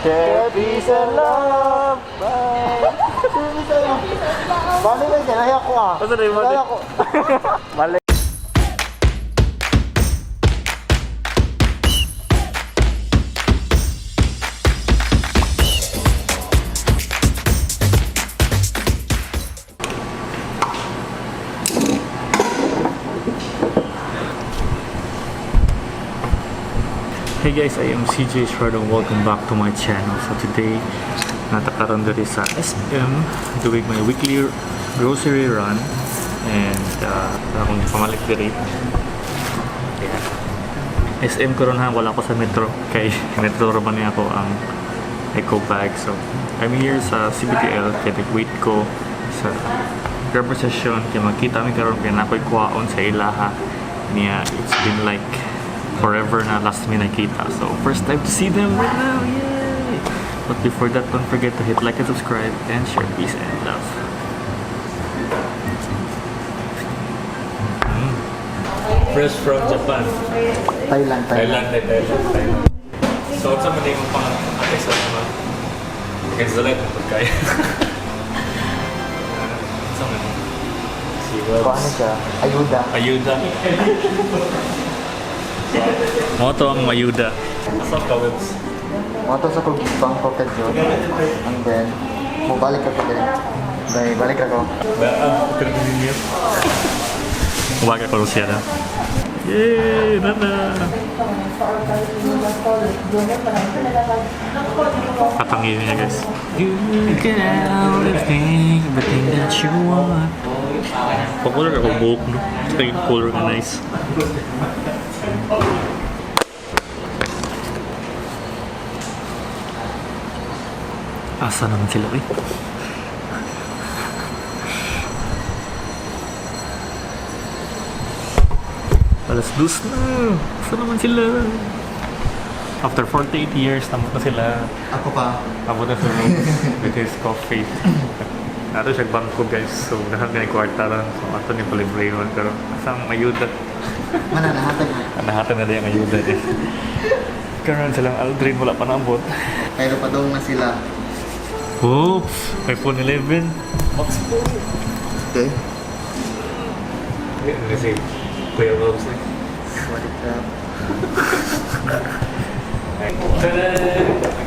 Share peace and love. Bye. Share peace and love. Bali na dyan, ayaw ko ah. Basta na yung Ayaw ko. Mali. Hey guys, I am CJ Shred and welcome back to my channel. So today, natakaroon diri sa SM doing my weekly grocery run and akong pamalit diri. Yeah. SM karon ha, wala ko sa metro kay metro ra man ni ako ang eco bag. So I'm here sa CBTL kay nag-wait ko sa grabber session kay magkita mi karon kay nakoy kuhaon sa ilaha niya. It's been like forever na last mi nakita. So first time to see them right now. Yay! But before that, don't forget to hit like and subscribe and share peace and love. Fresh from Japan. Thailand, Thailand. Thailand, Thailand, Thailand. So, sa man yung pang ate sa naman? Against the light, pagkaya. Sa man? Si Kung ano Webs. siya? Ayuda. Ayuda. Mo to ang ayuda. Asa ka, Webs? Mga to sa kog Bangkok ka Jod. And then, mubalik ako din. Dahil balik ako. Ba, pero ninyo. Uwaga ko siya na. Yay! Nana! Tatangin niya, guys. You can have everything, everything that you want. Popular ako buhok, no? Ito yung color nga nice. Asa naman sila, eh? 2:00 na. Asa naman sila? After 48 years, namot na sila. Ako pa. Abot na sa room with his coffee. Nato siya bangko, guys. So, nahan ka kwarta lang. So, ato ni palibre yun. Pero, asang ayuda. Mana, nahatag na. Nahatan na din ang ayuda eh. Karon silang Aldrin, wala pa naabot. Pero padong na sila. Oops! iPhone 11. Max Pro. Okay. Kasi, Kuya Bobs eh. Sorry, crap.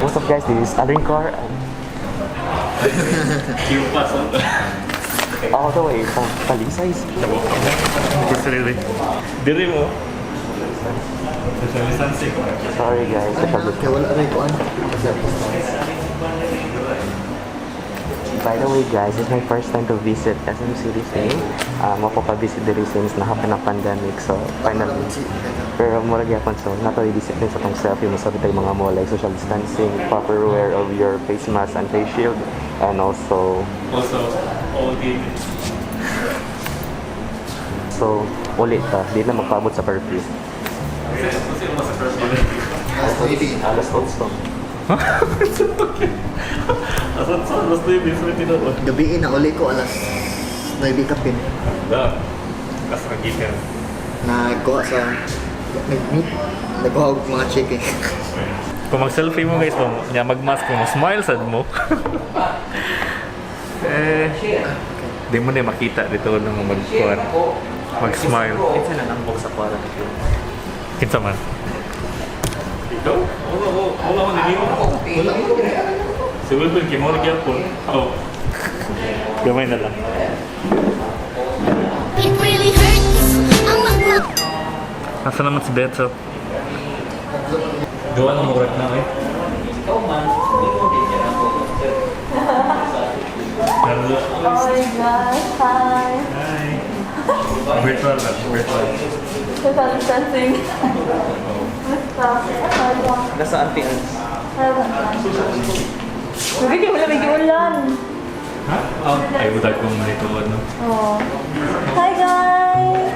What's up, guys, this is Aldrin Car Q pass on. all the way from Talisay. Grocery. Diri mo. Social distancing. Sorry guys, I have Kaya wala rin ko ano. By the way guys, it's my first time to visit SM City Sing. Ako pa-visit diri since na-happen ang pandemic, so finally. Pero mura gyapon, so not only discipline sa tong selfie, masabi tayo mga mo like social distancing, proper wear of your face mask and face shield, and also Also, all the so ulit ta, di na magpaabot sa curfew. Kasi mo sa first one. Alas 9. Alas 8. Asan sa alas 9, sa tinuod. Gabiin na uli ko alas 9 kapin. Da. Kas ang gikan. Nagkuha sa nag-meet. Nagkuha og mga chicken. Kung mag-selfie mo guys, mo, nya mag-mask mo, smile sad mo. Eh, di mo na makita dito nung mag-kuan. Mag-smile. Kinsa na nang sa quarantine? Kinsa man? Ikaw? Wala ko, wala ko niliwan. Wala ko. Si Wilbur, kimo na gyapon. Oh. Gamay na lang. It really hurts. Ang magma- Nasa naman si Betso? Gawa ng murag na eh. Hello. Oh my gosh, hi. Hi. Virtual lang, virtual. Social distancing. Basta. Nasa Auntie Anne's. Medyo wala, medyo ulan. Ha? Oh, ay, budag kong manituod, no? Oh. Hi guys!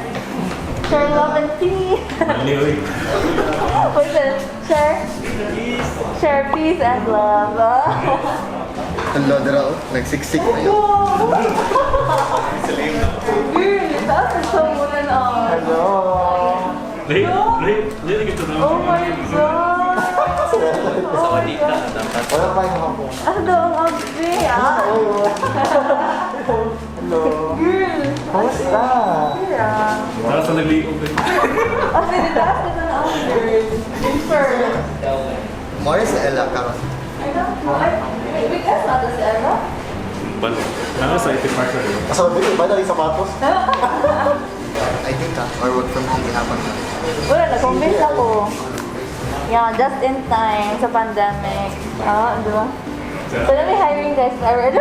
Share love and peace. Mali, oy. Wait, wait. Share. Share peace and love. Hello, dira oh. Nagsiksik na yun. Wow! Girl, taas ang sa muna na. Hello. Late, late, late, ito na. Oh my God! Oh my God. Wala pa yung hapon. Ano daw ang abri, ah? Hello. Girl! Kumusta? Yeah. Para sa nagliog. Ah, pinitaas ka na ang girl. Super. More sa Ella karon. I don't know. Ay, because na to si Ella? Balik. Nasa sa IT Park rin. Asa ba ba dali sapatos? I think or work from home gihapon ka. Wala, na-convince ako. Yeah, just in time sa pandemic. Ah, di ba? So, let me hiring guys. I already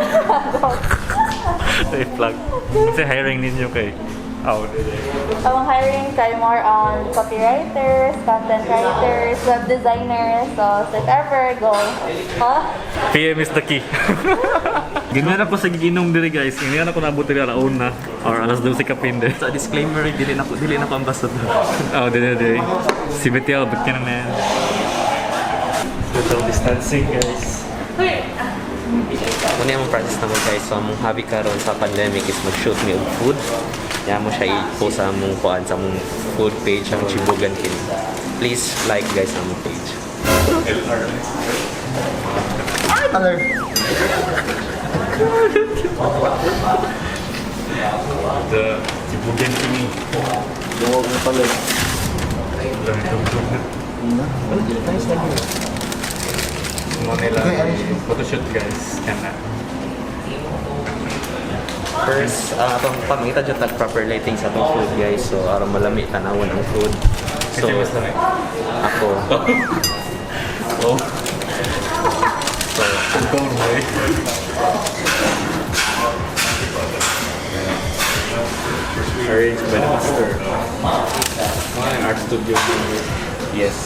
Sa i-plug. Kasi hiring ninyo kay. Oh, Ang hiring kay more on copywriters, content writers, web designers. So if ever, go. Huh? PM is the key. Ganyan ako sa giginom diri guys. Ganyan ako naabot diri alauna or alas 12 kapinde. So disclaimer, dili na ko ambassador. Oh, dili dili. Si BTL, ba't ka na man? Social distancing, guys. Muna yung process naman guys, so among hobby karon sa pandemic is mag-shoot mi og food. Ya mo siya i-post sa among kuan sa among food page ang Chibugan kini. Please like guys ang among page. LR. Alert. The Chibugan kini. Duwag mo pala. Dugdug na. Nice na. Mo nila photoshoot guys. Kana. First, atong pamangita jud tag proper lighting sa atong food guys. So aron malami tanawon ang food. So Kasi mas lamig. ako. Oh. So Ikaw boy. Arranged by the master. Mga art studio. Yes.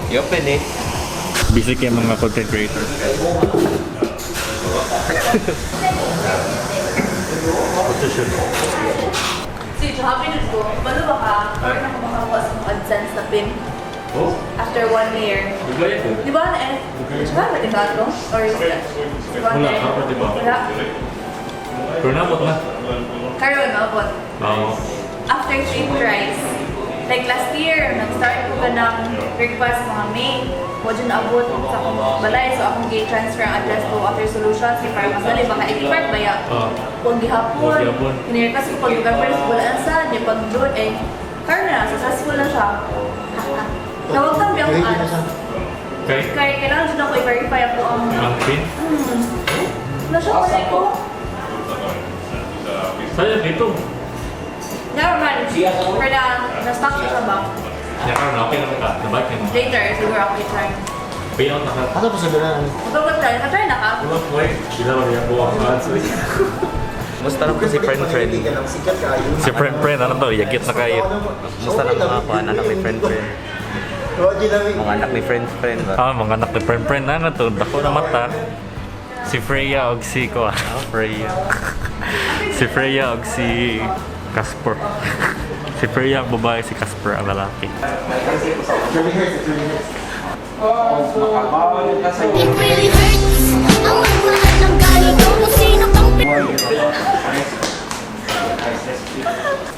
You open eh. Busy kayo mga content creators. Photoshoot. Si happy na ko. Balo ba ka? Or na ko makakuha sa mong AdSense na pin Oh, after one year. bigla yun. Di ba na eh? Di ba na ko? Or is that? One Wala year? ka, di ba? Wala. Pero nabot na. Karon, mabot. Oo. After three tries. Like last year, nag-start ko ka ng request mga May. Wa dyan naabot sa akong balay. So akong gate transfer ang address ko after solutions. Kaya para masali, baka 85 ba ya? Oo. Huwag gihapon. Huwag gihapon. Kini-request ko pag November, wala na sa. Di pag June, eh, karon na, successful na siya. Tawag kang biyang Ready na ads. siya. Okay. Kaya kailangan dyan ako i-verify ako ang. Ang pin. Nasa malay ko. Sayang dito. Never mind. Pero na, na-stuck siya sa bank. Yan ka, okay naman ka. Nabike niya mo. Later, siguro ako i-try. Payout na ka. Asa pa sa dulan? Matugod tayo. Nakatry na ka? Wala, wait. Sila ba niya buwang ads? Musta lang ko si friend friend. Sikat kayo. Si friend friend, ano to? Yagit na kayo. Musta lang mga kuan anak ni friend friend. Wag yun namin. Mga anak ni friend friend ba? Ah, mga anak ni friend friend na na to. Dako na mata. Si Freya og si ko. Ah, Freya. Si Freya og si Casper. Si Freya ang babae, si Casper ang lalaki. It really hurts ang magmahal ng ganito kung sino kang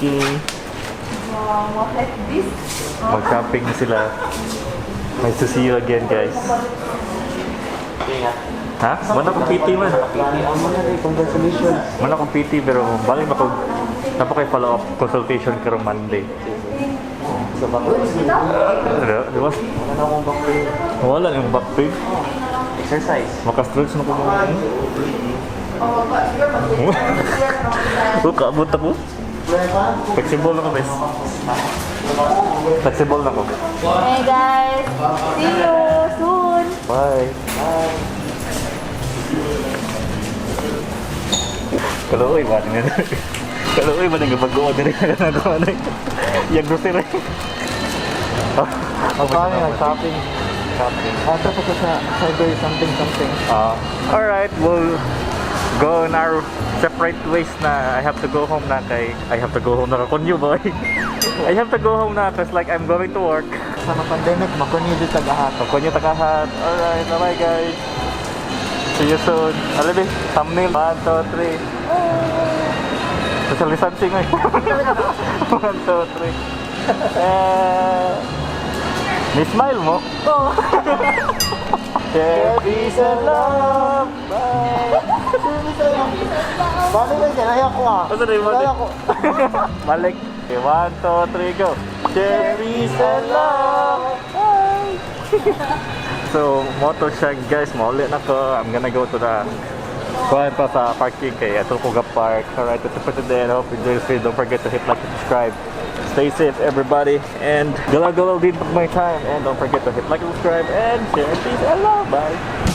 Okay. Wow, like this. Mag-shopping na sila. Nice to see you again, guys. Ha? Wala akong PT man. Amo na rin, congratulations. Wala akong PT pero balik ako napakay follow up consultation karong Monday. Sa back pain. Ano? Di ba? Wala na akong back pain. Wala yung back pain. Exercise. Maka-stretch na ko mga. Oh, ba, siguro mag-wait. Oh, kaabot ako. Flexible na ko, bes. Flexible na ko. Hey guys, see you soon. Bye. Kaluoy ba din? Kaluoy ba din bago din na ko ano? Yang grocery. Ang kami nag-shopping. Shopping. Asa pa ko sa cyber something something. All right, we'll go in our separate ways na. I have to go home na kay I have to go home na kakonyo boy. I have to go home na cause like I'm going to work. Sa mga pandemic, makunyo dito tagahat. Kakonyo takahat. All right, bye bye guys. See you soon. Alabi, thumbnail. 1, 2, 3. Social distancing eh. 1, 2, 3. Eh. May smile mo? Oh. Share peace and love. Bye. Balik na siya, naya ko ah. Basta na yung Naya ko. Balik. Okay, one, two, three, go. Share peace and love. Bye. So, mao to siya, guys. Mauli na ko. I'm gonna go to the kuhan pa sa parking kay ato ko ga park. Alright, that's it for today. I hope you enjoyed this video. Don't forget to hit like and subscribe. Stay safe, everybody. And galaw-galaw din pag may time. And don't forget to hit like and subscribe and share peace and love. Bye.